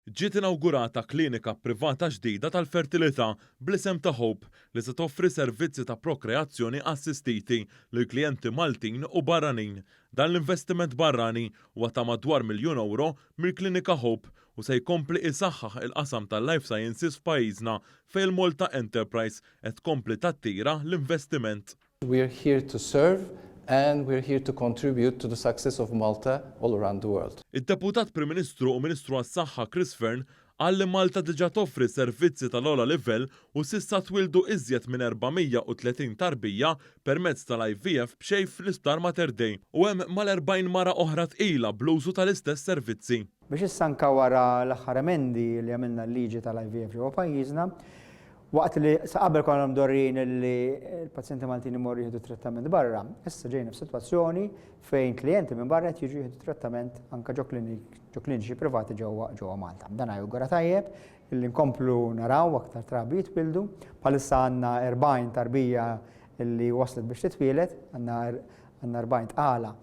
Ġiet inawgurata klinika privata ġdida tal-fertilità bl-isem ta' Hope li se toffri servizzi ta' prokreazzjoni assistiti lil klijenti Maltin u barranin. Dan l-investiment barrani huwa ta' madwar €1,000,000 mill-Klinika Hope u se jkompli isaħħaħ il-qasam tal-life sciences f'pajjiżna fejn il-Malta Enterprise qed tkompli tattira l-investiment. We are here to serve and we are here to contribute to the success of Malta all around the world. Id-Deputat Prim Ministru u Ministru għas-Saħħa Chris Fearne qal li Malta diġà toffri servizzi tal-ogħla livell u s'issa twieldu iżjed minn 430 tarbija permezz tal-IVF b'xejn fl-Isptar Mater Dei u hemm mal-40 mara oħra tqila bl-użu tal-istess servizzi. Biex issa anke wara l-aħħar emendi li għamilna l-liġi tal-IVF ġewwa pajjiżna, waqt li sa qabel konna mdorrijin li l-pazjenti Maltin imorru jieħdu trattament barra, issa ġejna f'sitwazzjoni fejn klijenti minn barra qed jiġu jieħdu trattament anke ġo kliniċi privati ġewwa ġewwa Malta. Dan jawgura tajjeb illi nkomplu naraw aktar trabi jitwildu. Bħalissa għandna 40 tarbija illi waslet biex titwieled, għandna 40 tqala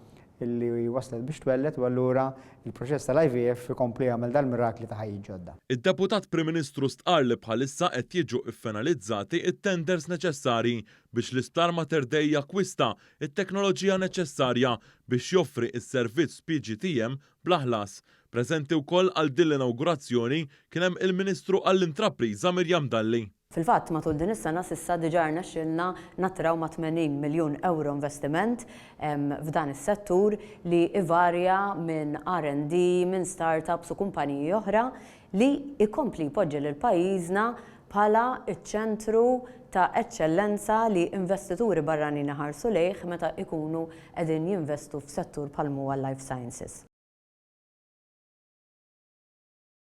illi waslet biex twelled u allura il-proċess tal-IVF ikompli jagħmel dal-mirakli ta' ħajjiet ġodda. Id-Deputat Prim Ministru stqarr li bħalissa qed jiġu ffinalizzati t-tenders neċessarji biex l-Isptar Mater Dei jakkwista t-teknoloġija neċessarja biex joffri s-servizz PGTM bla ħlas. Preżenti wkoll għal din l-inawgurazzjoni kien hemm il-Ministru għall-Intrapriża Miriam Dalli. Fil-fatt, matul din is-sena s'issa diġà rnexxielna nattiraw ma' €80 miljun investiment f'dan is-settur li ivarja minn R and D, minn start-ups u kumpaniji oħra li jkompli jpoġġi lil pajjiżna bħala ċ-ċentru ta' eċċellenza li investituri barranin iħarsu lejh meta jkunu qegħdin jinvestu f'settur bħal m'huwa l-life sciences.